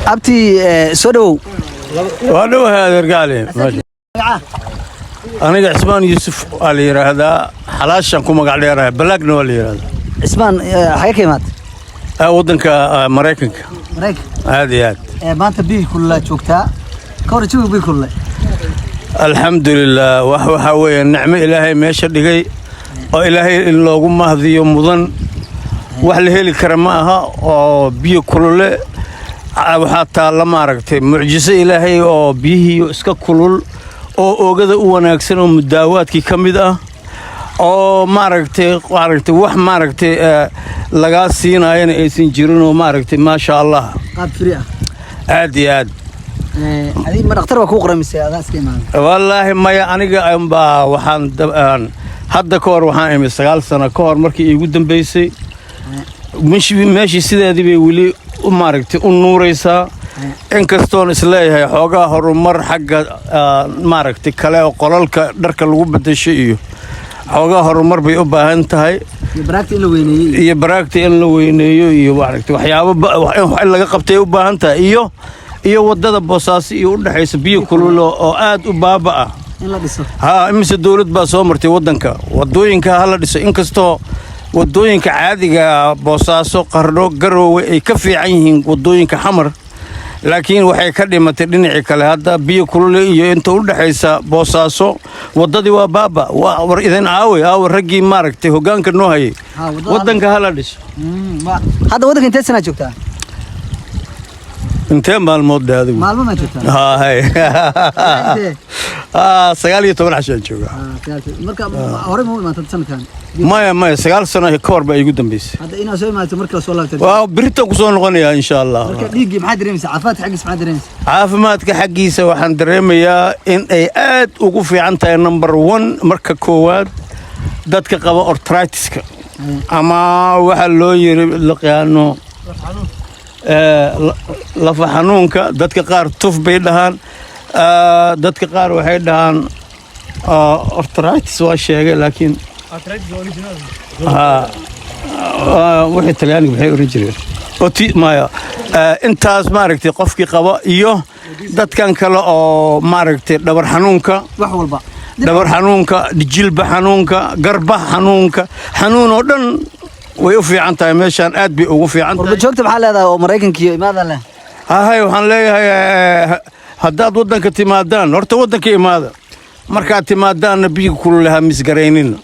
Abti, soo dhawow. Waa dhowahay, adeergaale. Aniga Cismaan Yuusuf waa la yidhaahdaa, Xalaashan ku magac dheerahay, Balaagna waa la yidhaahdaa. Cismaan, xagee ka imaad? Waddanka Maraykanka. Maraykan. Aad iyo aad. Maanta Biyi Kululaa joogtaa. Ka hor jawiga Biyi Kulule? Alxamdulilah, wax waxaa weeye nicmo Ilaahay meesha dhigay oo Ilaahay in loogu mahdiyo mudan. Wax la heli kara ma aha oo Biyo Kulule waxaa taalla, maaragtay, mucjiso Ilaahay oo biyihii iska kulul oo oogada u wanaagsan oo mudaawaadkii ka mid ah oo maaragtay wax maaragtay lagaa siinaayana aysan jirin oo maaragtay, maasha Allah. Qaab free ah. Aad iyo aad. Adig ma dhakhtar baa kuu qoray mise adaa iska imaaday? Wallaahi maya, aniga baa waxaan hadda ka hor waxaan imid 9 sano ka hor markii iigu dambeysay. Meeshii sideedii bay weli u maaragtay u nuuraysaa, inkastoon isleeyahay xoogaa horumar xagga maaragtay kale oo qolalka dharka lagu bedesho iyo xoogaa horumar bay u baahan tahay. Iyo baraagta in la weyneeyey. Iyo baraagta in la weyneeyo iyo maaragtay waxyaabo in laga qabtay u baahan tahay iyo waddada Boosaaso iyo u dhexaysa Biyo Kululo oo aad u baaba ah. In la dhiso. Haa, imise dowlad baa soo martay waddanka? Waddooyinka ha la dhiso, inkastoo waddooyinka caadiga Boosaaso, Qardho, Garoowe ay ka fiican yihiin waddooyinka Xamar, laakiin waxay ka dhimatay dhinacii kale. Hadda Biyo Kulule iyo inta u dhexaysa Boosaaso waddadii waa baaba. Waa war idin aawe, aawe raggii maaragtay hoggaanka noo hayay? Ha, waddada. Waddanka ha la dhiso. Hadda waddanka intee sanaa joogtaa? Intee maalmood dhe adigu? Maalmo maa joogtaa? Haa, hay. Intee? 19 cashaan joogaa. Marka horey ma u imaatay sanadkan? Maya, maya, 9 sano ka hor baa iigu dambeysay. Hadda inaad soo imaato markaa soo laabtay? Waa beritaan kusoo noqonayaa, insha Allah. Marka dhiiggii maxaa dareemaysaa? Caafimaadka xaggiisa maxaa dareemaysaa? Caafimaadka xaggiisa waxaan dareemayaa in ay aad ugu fiican tahay, number one, marka koowaad dadka qaba arthritis-ka ama waxa loo yiri laqyaano lafa xanuunka. Dadka qaar tuf bay dhahaan, dadka qaar waxay dhahaan arthritis waa sheegay, laakiin wixii Talyaaniga maxay oran jireen? Oti maya. Intaas maaragtay qofkii qaba iyo dadkan kale oo maaragtay dhabar xanuunka. Wax walba. Dhabar xanuunka, jilba xanuunka, garba xanuunka, xanuun oo dhan way u fiican tahay meeshaan, aad bay ugu fiican Qurba tahay. joogta maxaa leedahay oo Maraykanka iyo imaada leh? Hahay, waxaan leeyahay haddaad waddanka timaadaan, horta waddanka imaada. Markaad timaadaanna Biyo Kulule ha misgaraynina.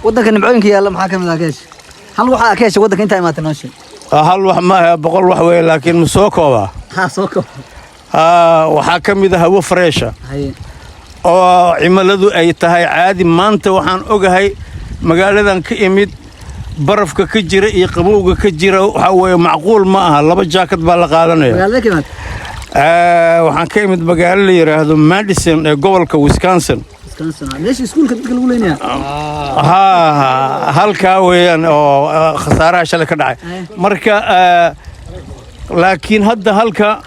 Waddanka nimcooyinka yaalla maxaa ka mid ah ka hesha? Hal waxaa ka hesha waddanka intaa imaatay noo sheeg. Hal wax maaha, 100 wax weeye, laakiin ma soo koobaa? Ha, soo koob. Waxaa ka mid ah hawo fresh ah oo cimiladu ay tahay caadi. Maanta waxaan ogahay magaaladan ka imid barafka ka jira iyo qabowga ka jira waxaa weeye macquul ma aha, laba jaakad baa la qaadanaya. Magaalada ka imaatay? Waxaan ka imid magaalo la yidhaahdo Madison ee gobolka Wisconsin. Wisconsin, meesha iskuulka dadka lagu leynaya. Ha, halkaa weeyaan oo khasaaraha shalay ka dhacay. Marka laakiin hadda halka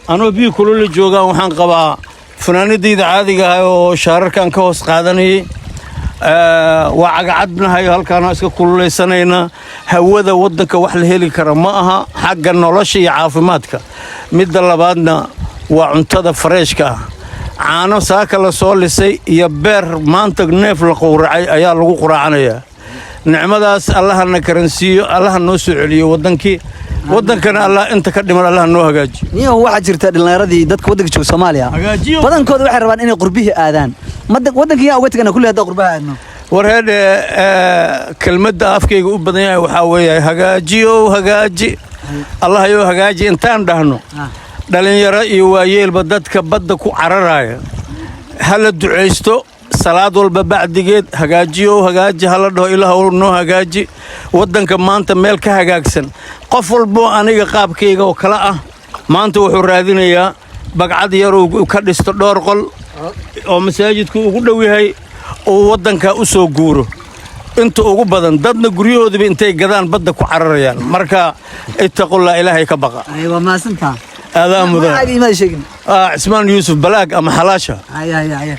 anoo Biyo Kulula joogaan waxaan qabaa funaanadayda caadiga ah oo shaararkan ka hoos qaadanayay. Waa cagacadnahay, halkaana iska kululaysanaynaa. Hawada waddanka wax la heli kara ma aha xagga nolosha iyo caafimaadka. Midda labaadna waa cuntada fresh-ka ah. Caano saaka la soo lisay iyo beer maanta neef la qowracay ayaa lagu quraacanayaa. Nicmadaas Allaha na karansiiyo, Allaha noo soo celiyo waddankii, waddankana Allah inta ka dhiman Allaha noo hagaajiyo. Niyow, waxaa jirta dhallinyaradii dadka waddanka jooga Soomaaliya Hagaajiyo. badankooda waxay rabaan inay qurbihii aadaan. Waddanka yaa uga tagana kulli haddaan qurbaha aadno? Warheedhe, kelmadda afkayga u badan yahay waxaa weeye hagaajiyo, hagaaji, Allahayou hagaaji. Intaan dhahno, dhalinyaro iyo waayeelba dadka badda ku cararaya hala ducaysto salaad walba bacdigeed. Hagaajiyo, hagaaji hala dhaho, Ilaah noo hagaaji waddanka. Maanta meel ka hagaagsan, qof walboo aniga qaabkayga oo kale ah maanta wuxuu raadinayaa bagcad yaruu ka dhisto dhowr qol oo masaajidku ugu dhow yahay, uu waddanka u soo guuro. Inta ugu badan dadna guryahoodiba intay gadaan badda ku cararayaan. Marka ittaqullah, Ilaahay ka baqa. Ay, waa mahadsantaa. Aadaa mudan. Magacaaga imaada sheegin. Cismaan Yuusuf Balaag ama Xalaasha. Haya haya haya.